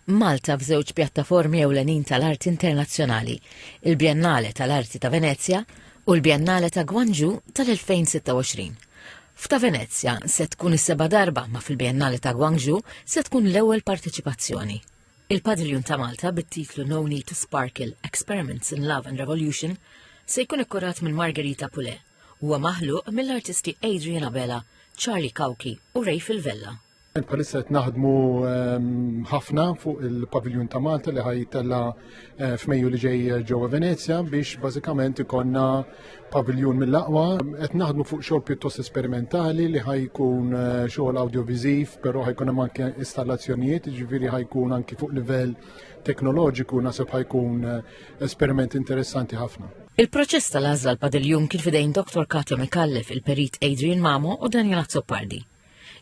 Malta f'żewġ pjattaformi ewlenin tal-arti internazzjonali, il-Biennale tal-Arti ta' Venezja u l-Biennale ta' Guangzhou tal-2026. F'ta' Venezja se tkun is-seba' darba ma fil-Biennale ta' Guangzhou se tkun l-ewwel parteċipazzjoni. Il-Padiljun ta' Malta bit-titlu No Need to Sparkle Experiments in Love and Revolution se jkun ikkurat minn Margherita Pule. Huwa maħluq mill-artisti Adrian Abela, Charlie Cauchi u Ray Vella. Bħalissa qed naħdmu ehm, ħafna fuq il-paviljun ta' Malta li ħajtella eh, f'Mejju li ġej ġewwa Venezja biex bażikament ikonna paviljun mill-aqwa. Qed naħdmu fuq xogħol pjuttost esperimentali li ħajkun eh, xogħol audiovisiv, però ħajkun hemm anke installazzjonijiet, jiġifieri ħajkun anki fuq livell teknoloġiku naseb ħajkun eh, esperiment interessanti ħafna. Il-proċess tal-għażla l-padiljun kien fidejn Dr. Katja Micallef, il-perit Adrian Mamo u Daniel Azzopardi.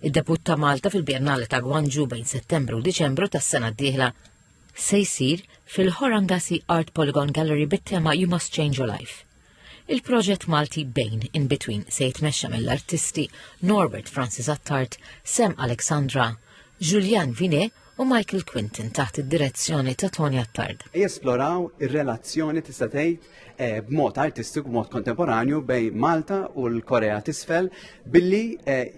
Id-debutt ta' Malta fil-Biennale ta' Guangzhou bejn Settembru u Diċembru tas-sena d-dieħla se jsir fil-Horangasi Art Polygon Gallery bit-tema You Must Change Your Life. Il-proġett Malti Bejn In Between se jitmexxa mill-artisti Norbert Francis Attard, Sam Alexandra, Julian Vinet u Michael Quinton taħt id-direzzjoni ta' Tony Attard. Jesploraw ir-relazzjoni tista' tgħid eh, b'mod artistiku, b'mod kontemporanju bejn Malta u l-Korea t'isfel billi eh,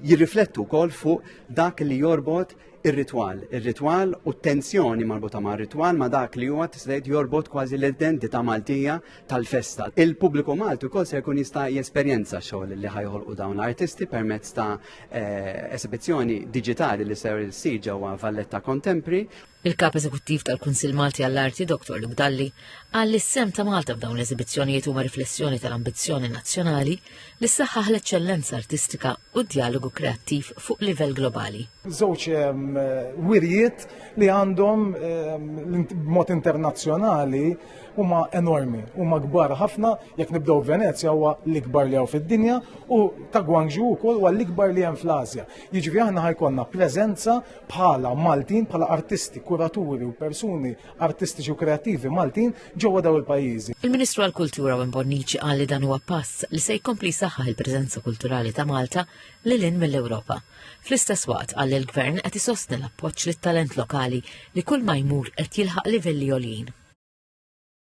jirriflettu wkoll fuq dak li jorbot ir-ritwal, ir-ritwal u t-tensjoni marbuta ma' ritwal ma' dak li huwa tista' jorbot kważi l-identità Maltija tal-festa. Il-pubbliku Malti wkoll se jkun jista' jesperjenza xogħol li ħajħolqu dawn l-artisti permezz ta' eh, esibizzjoni diġitali li ser issir ġewwa Valletta Contemporary. Il-Kap Eżekuttiv tal-Kunsill Malti għall-Arti, Dr. Luke Dalli, qal li s-sem ta' Malta f'dawn l-eżibizzjonijiet huma riflessjoni tal-ambizzjoni nazzjonali li ssaħħaħ l-eċċellenza artistika u d-djalogu kreattiv fuq livell globali. Żewġ ehm, wirjiet li għandhom ehm, b'mod internazzjonali huma enormi, huma kbar ħafna, jekk nibdew Venezja huwa l-ikbar li hawn fid-dinja u ta' Guangzhou wkoll huwa l-ikbar li hemm fl-Asja. Jiġifieri aħna ħajkonna preżenza bħala Maltin, bħala artisti, kuraturi u persuni artistiċi u kreattivi Maltin ġewwa daw il-pajjiżi. Il-Ministru għall-Kultura Owen Bonnici qal li dan huwa pass li se jkompli jsaħħaħ il-preżenza kulturali ta' Malta lil hinn mill-Ewropa. Fl-istess waqt qal li l-Gvern qed isostni l-appoġġ lit-talent lokali li kull ma jmur qed jilħaq livelli għoljin.